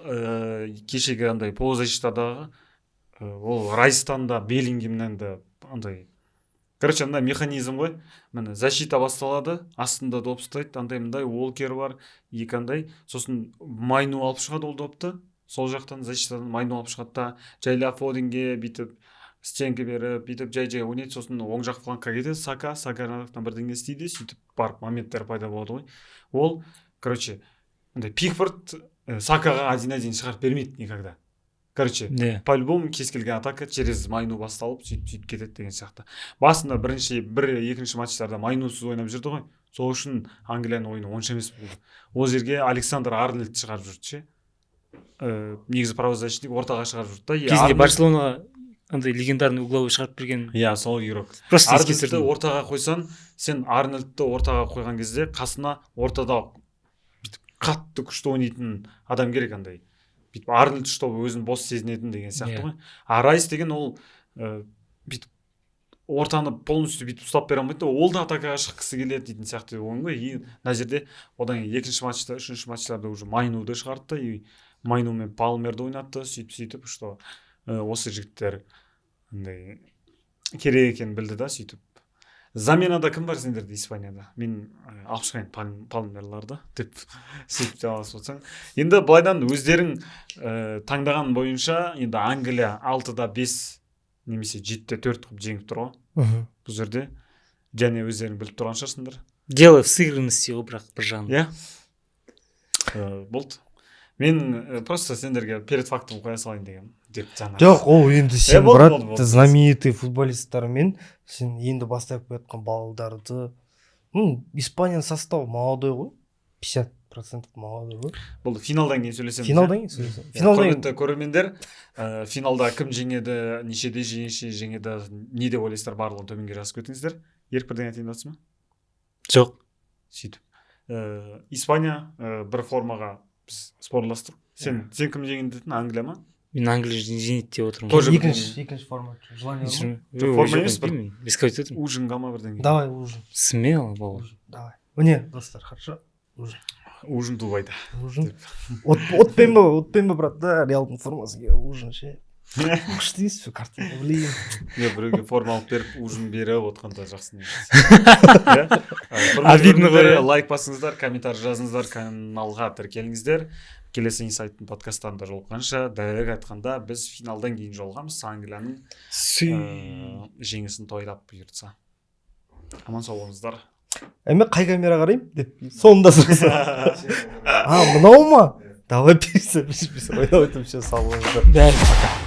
кешегі андай полузащитадағы ол Райстан да, Беллингемнен де андай, короче. Короче, андай механизм ғой. Міне, защита басталады, астында доп ұстайды андай мындай Уолкер бар, екі андай, сосын Майну алып шығады ол допты. Сол жақтан, защитадан Майну алып шығады да, жайлап Фоденге бүйтіп стенка беріп, бүйтіп жай жай ойнайды. Сосын оң жақ флангқа кетеді Сака, Сака ана жақтан бірдеңе істейді, сөйтіп барып моменттер пайда болады ғой. Ол, короче, андай Пикфорд Сакаға один один шығарып бермейді никогда. Короче, по любому кез келген атака через Майну басталып, сөйтіп сөйтіп кетеді деген сияқты. Басында бірінші, бір екінші матчтарда Майнусыз ойнап жүрді ғой, сол үшін Англияның ойыны онша емес болды. Ол жерге Александр Арнольд шығарып жүрді ше, негізі правозащитник, ортаға шығарып жүрді да. И Кезінде Арнольд- Барселонаға андай легендарный угловой шығарып берген. Иә, сол игрок. Просто еске Арнольдты түсірдім. ортаға қойсаң, сен Арнольдты ортаға қойған кезде қасына ортада бүйтіп қатты күшті ойнайтын адам керек, андай бүйтіп Арнольд, чтобы өзін бос сезінетін деген сияқты ғой. А Райс деген ол бүйтіп ортаны полностью бүйтіп ұстап бере алмайды да, ол да атакаға шыққысы келеді дейтін сияқты ойын ғой. И мына жерде одан кейін екінші матчта, үшінші матчтарда уже Майнуды шығарды да, и Майну мен Палмерді ойнатты. Сөйтіп сөйтіп, что осы жігіттер андай керек екенін білді да. Сөйтіп заменада кім бар сендерде Испанияда? Мен алып шығайын Палмерларды деп, сөйтіп жалғасып отырсаң. Енді былайдан өздерің таңдаған бойынша, енді Англия 6-да 5 немесе 7-4 қылып жеңіп тұр ғой бұл жерде. Және өздерің біліп тұрған шығарсыңдар. Дело в сыгранности ғой, бірақ бір жағынан. Иә. Болды, мен просто сендерге перед фактом қоя салайын дегенмін деп жаңа. Жоқ, ол енді сен, Болды, брат, болды, болды. знаменитый футболисттармен сен енді бастап келе жатқан балдарды. Ну, Испанияның составы молодой ғой, 50% молодой ғой. Болды, финалдан кейін сөйлесеміз. Финалдан иә? кейін сөйлесеміз. Иә, Финалдан кейін. құрметті көрермендер, финалда кім жеңеді, нешеде жеңеді, не деп ойлайсыздар, барлығын төменге жазып кетіңіздер. Ерік, бірдеңе айтайын деп жатсың ба? Жоқ. Сөйтіп Испания бір формаға біз спорластық. Сен кім жеңеді дедің, Англия ма? Мен Англия жеңеді деп отырмын. Тоже Екінші форма желание бар ма? Жоқ, форма емес, бір- Білмеймін, рисковать етіп отырмын. Ужинға ма, бірдеңе? Давай ужин. Смело, бауыр. Ужин, давай. Міне, достар, хорошо, ужин. Ужин Дубайда. Ужин отпен ба, отпен ба, брат, да, Реалдың формасы киіп ужин ше, күшті емес пе картина, блин? Не, біреуге форма алып беріп, ужин беріп отқанда жақсы негізі. Иә? Құрметті Обидно ғой, көрермендер, иә? лайк басыңыздар, комментарий жазыңыздар, каналға тіркеліңіздер. Келесі Инсайттың подкасттарында жолыққанша. Дәлірек айтқанда, біз финалдан кейін жолығамыз, Англияның жеңісін тойлап, бұйыртса. Аман сау болыңыздар. Ә, мен қай камера қараймын деп соны да сұраса. А, мынау ма? Давай, пересапишь, ойнап айтып, все, сау болыңыздар. Бәрі, пока.